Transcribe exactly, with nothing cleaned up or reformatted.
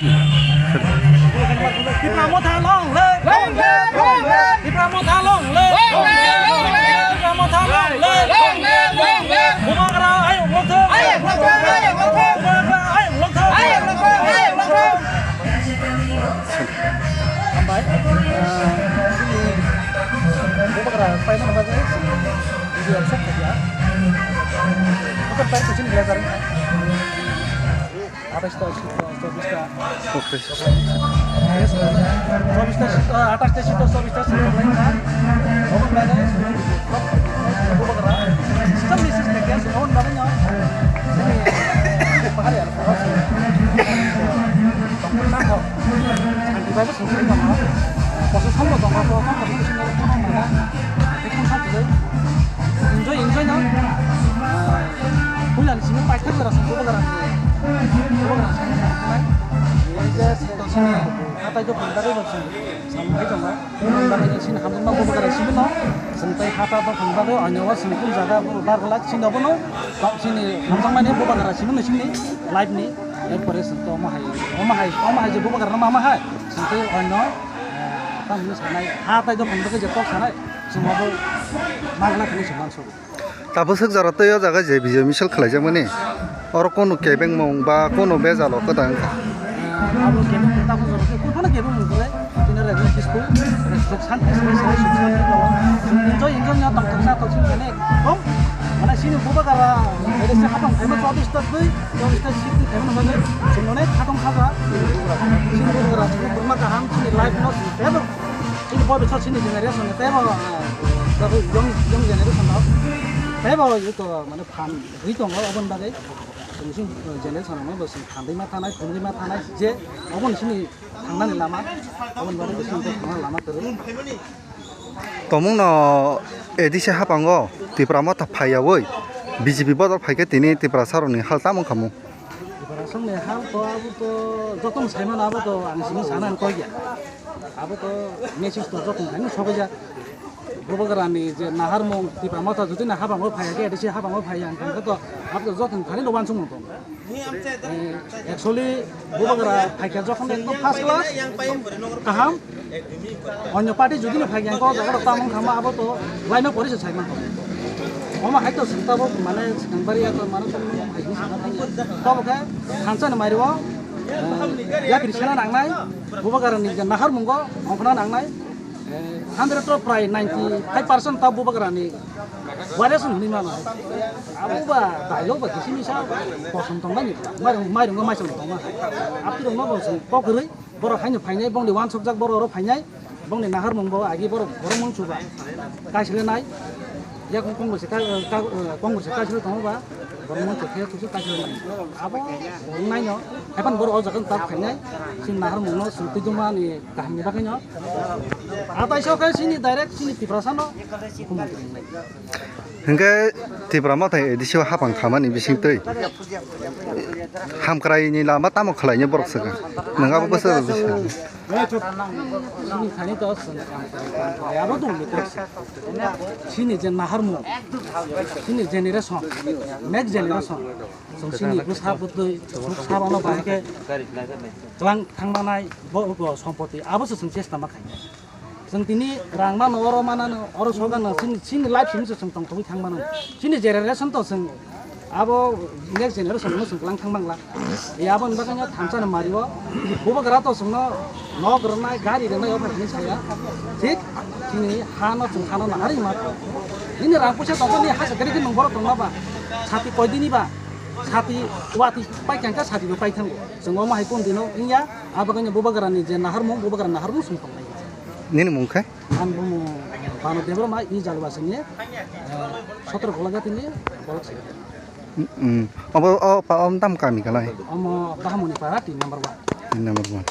Tipra Motha long live! Long live! Long live! Tipra Motha long live! Long live! Long live! Tipra Motha long live! Long live! Long live! Bubagra ayuk long thung! Ayuk long thung! Ayuk long thung! Bubagra ayuk long thung! Ayuk long thung! Ayuk long thung! Hambai. Ah, chini Bubagra paimani bagwi chini video accept khaikha. Bubagra pai chini blazer. Atais ta, chobis ta. Chobis ta, ah, atais ta, chobis ta. Obo bagwi Bubagra. Chini message khaikha, obo bagwi no. Chini bahari ar. Santi bai bo songwi tongo. Koso sambo tongo, koso sambo tongo, kono maya. Ekdom sakhe. Enjoy, enjoy no. Puila ni simi paithak jora song Bubagra. Bubagra song. Enjoy song sini. Hatai to pangda bai song. Sambai tongo. Pangda bai sini hamjak ma Bubagra simi no. Song tai hata to pangda bai onyo wa song kun jaga bo bar gala sini abono. Sini hamjak mani Bubagra simi no sini live ni. Erpore song to omo hai, omo hai, omo hai je Bubagra no mama hai. Song tai onyo. Tamo sanai, ha tai dophang bagwi je kok sanai, chwng abo magla thani se mansugo. Tabuk swk jora tei o jaga je bijai misal khlaijakmani, oro kunu kebengmung ba kunu bejalo kwtal wngkha. Abo kebengmung tabuk jora tei kunu phano kebengmung kwlai, tini rajni school, suk santi se sanai, suk santi tongo. Enjoy, enjoy no tongthok sa tongthok sini ekdom, mane sini Bubagra, ede se hapang phaima chobis ta twi, chobis ta sitwi phaima bagwi, chwng onek khatong khaja. Sini Bubagra, sini Burma kaham, sini life no, sini tebo. Chini bo bwswk chini generation ni tei bo, ah, tabuk young, young generation rok tei bo ito mane phan rwi tongo oboni bagwi. Chwng chini generation rok no bo chwng phan rwi ma thanai, phung rwi ma thanai je oboni chini thangnani lama, oboni bagwi bo chwng thangnani lama kwrwi. Tomung no A D C hapango Tipra Motha phaiyawi B J P bodol phaikhe tini Tiprasa rokni hal tamo wngkha mung? Tiprasongni hal to abo to jotono saimano abo to ang simi sana ang koi ya. Abo to message to jotono saimano sogwi ya. Bubagrani je naharmung Tipra Motha jotoni habango phaiya khe, A D C habango phaiya ang khe to abo to jotono thani no wansukmung tongo. Eh, actually Bubagra phaikha jokhon ekdom first class, kaham. Onyo party jodi no phai yang ko jaga rok tamung khama abo to laima pori se sai man. Omo hai to sing tabuk mane sing bari ya to mane to hai ni sing tabuk. Tabuk khe thansa ni mari o, eh, ya pir sena nang nai, Bubagra ni je nahar mungo ongkhna nang nai, eh, hundred to prai ninety five percent ta Bubagra ni violation hwnwi mano. Abo ba dialogue ba kisi misa kosom tong nai ni, mairung, mairung no maisong tong ma. Apni rok no bo sing kok rwi. Borok haino phainai, bongni wansukjak borok oro phainai, bongni naharmung bo agi borok, borok mung chuba. Kaisile nai, yak kong bo se ka, ka, kong bo se kaisile tongo ba, borok mung chukhe kusu kaisile nai. Abo borok naino, haipan borok o jaga tak phainai, sin naharmung no sung twijuma ni kaham ni bagwi no. Atai so khe sini direct sini Tiprasa no hukumu ringnai. Hingke Tipra Motha A D C o hapang khamani bisingtwi hamkraini lama tamo khlainai borok swkang. Nwng abo bwswk rwdi sa. Chini thani to swng hamkrai, hamkrai abo dong ni kok se. Chini je naharmung, chini generation, next generation. Chwng chini bwsa bwtwi, bwsa bono bahai khe twlang thangmanai, bo, bo sompoti abo se chwng chesta ma khainai. Chwng tini rang mano, oro manano, oro sogano, chini, chini life simi se chwng tongthogwi thang mano. Chini generation to chwng abo next generation no chwng kwlang thang mangla. E aboni bagwi no thansa no mario, Bubagra to chwngno nok rwnai, gari rwnai, obo hinwi saya. Thik chini ha no chwng ha no naharwi ma. Nini rang puisa tongkha, nini ha se gari khe nwng borok tongma ba. Sati koi dini ba, sati watwi pai kangkha, sati bo pai thango. Chwng omo hai pon dino wngya, abo khe Bubagra ni je naharmung, Bubagra naharmung chwng tongnai. Nini mung khe? Ang bumo Bano Debbarma, i Jalbasini, eh, Sotro Golagati ni borok se. Mm, mm. Obo, o, pa, om tam kami kalai? Omo Bahamoni Para, tin number one. Tin number one.